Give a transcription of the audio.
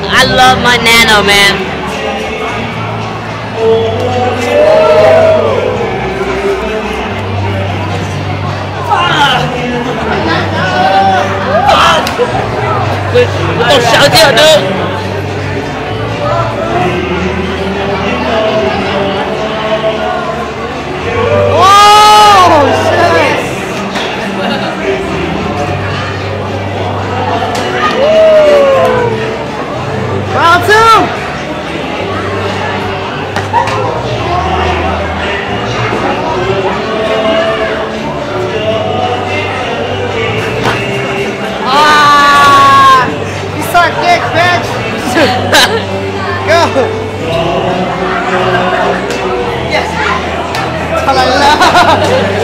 I love my nano, man. Kuv tau sawv thiab, dude. Oh, shit. Round two. Ah, you suck dick, bitch. Go. Yes. Yes.